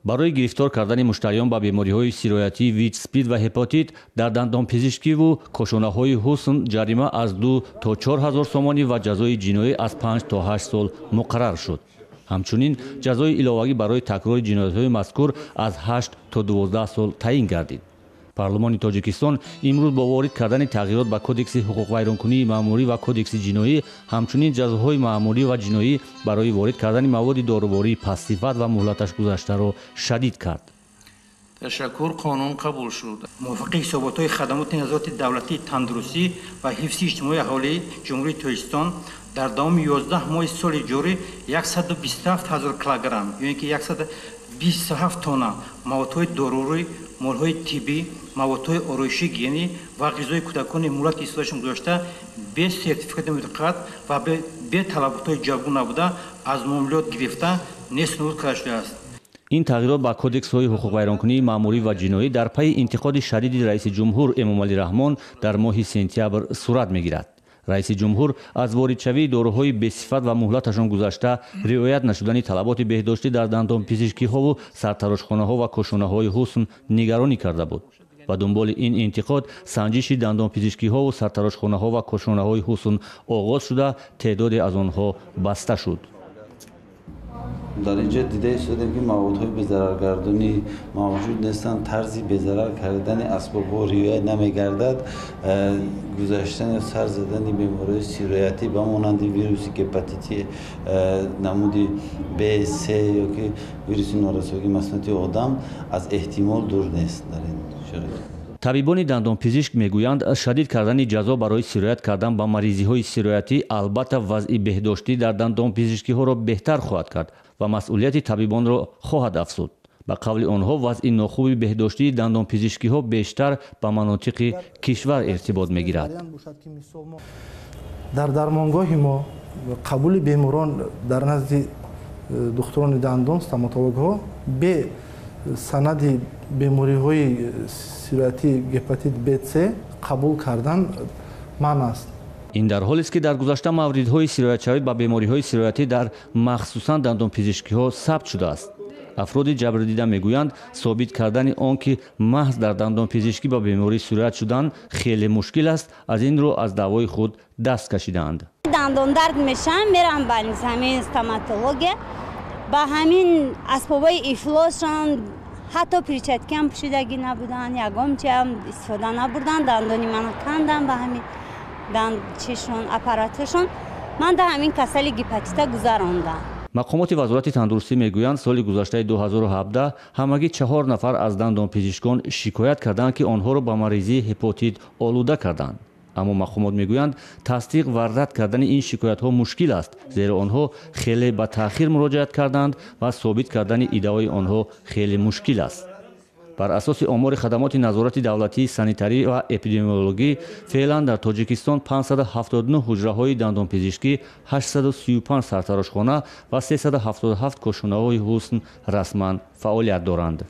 Барои гирифтор кардани муштариён ба бемориҳои сироятии ВИЧ, СПИД ва ҳепатит дар дандонпизишкиву кошонаҳои ҳусн ҷарима аз 2 то 4 ҳазор сомонӣ ва ҷазои ҷиноӣ аз 5 то 8 сол муқаррар шуд. Ҳамчунин ҷазои иловагӣ барои такрори ҷиноятҳои мазкур аз 8 то 12 сол таъин гардид. Парлумони Тоҷикистон имрӯз бо ворид кардани тағйирот ба Кодекси ҳуқуқвайронкунии маъмурӣ ва Кодекси ҷиноӣ, ҳамчунин ҷазоҳои маъмурӣ ва ҷиноӣ барои ворид кардани маводи дорувории пастсифат ва муҳлаташ гузаштаро шадид кард. Ташаккур, қонун қабул шуд. Мувофиқи ҳисоботҳои Хадамоти назорати давлатии тандурустӣ ва ҳифзи иҷтимоии аҳолии Ҷумҳурии Тоҷикистон, дар давоми 11 моҳи соли ҷорӣ 127 ҳазор килограмм ё ин ки 127 тонна маводҳои доруворӣ, молҳои тиббӣ, маводҳои ороишӣ, гигиенӣ ва ғизои кӯдакони муҳлати истифодашон гузашта бе сертификати мувофиқат ва бе талаботҳои ҷавобгӯ набуда аз муомилот гирифта нест нобуд карда шудааст. Ин тағйирот ба кодексҳои ҳуқуқвайронкунии маъмурӣ ва ҷиноӣ дар пайи интиқоди шадиди раиси ҷумҳур Эмомалӣ Раҳмон дар моҳи сентябр сурат мегирад. Раиси ҷумҳур аз воридшавии доруҳои бесифат ва муҳлаташон гузашта, риоят нашудани талаботи беҳдоштӣ дар дандонпизишкиҳову сартарошхонаҳо ва кошонаҳои ҳусн нигаронӣ карда буд. Ба дунболи ин интиқод санҷиши дандонпизишкиҳову сартарошхонаҳо ва кошонаҳои ҳусн оғоз шуда, теъдоде аз онҳо баста шуд. Дар ин ҷо дида истодем, ки маводҳои безараргардонӣ мавҷуд нестанд, тарзи безарар кардани асбобҳо риоя намегардад. Гузаштан ё сар задани бемориҳои сироятӣ ба монанди вируси гепатити намуди Б, С ё ки вируси норасогии масунияти одам аз эҳтимол дур нест дар ин шароит. Табибони дандонпизишк мегӯянд, шадид кардани ҷазо барои сироят кардан ба маризиҳои сироятӣ албатта вазъи беҳдоштӣ дар дандонпизишкиҳоро беҳтар хоҳад кард ва масъулияти табибонро хоҳад афзуд. Ба қавли онҳо, вазъи нохуби беҳдоштии дандонпизишкиҳо бештар ба манотиқи кишвар иртибот мегирад. Дар дармонгоҳи мо қабули беморон дар назди духтурони дандон, стоматологҳо бе санади бемориҳои сироятии гепатит Б, С қабул кардан манъ аст. Ин дар ҳолест, ки дар гузашта мавридҳои сироятшавӣ ба бемориҳои сироятӣ дар махсусан дандонпизишкиҳо сабт шудааст. Афроди ҷабрдида мегӯянд, собит кардани он ки маҳз дар дандонпизишкӣ ба беморӣ сироят шудан, хеле мушкил аст, аз ин рӯ аз даъвои худ даст кашидаанд. Дандондард мешавам, мерам ба ҳамин стоматология, ба ҳамин асбобҳои ифлосшон, ҳатто перчаткиам пӯшидагӣ набуданд, ягон чиам истифода набурданд. Дандони мана кандан ба ҳамин чишон, аппараташон. Ман да ҳамин касали гепатита гузарондам. Мақомоти Вазорати тандурустӣ мегӯянд, соли гузаштаи 2017 ҳамагӣ чаҳор нафар аз дандонпизишкон шикоят карданд, ки онҳоро ба маризии ҳепатит олуда карданд. Аммо мақомот мегӯянд, тасдиқ ва рад кардани ин шикоятҳо мушкил аст, зеро онҳо хеле ба таъхир муроҷиат карданд ва собит кардани иддаои онҳо хеле мушкил аст. Бар асоси омори Хадамоти назорати давлатии санитарӣ ва эпидемиологӣ, феълан дар Тоҷикистон 579 ҳуҷраҳои дандонпизишкӣ, 835 сартарошхона ва 377 кошонаҳои ҳусн расман фаъолият доранд.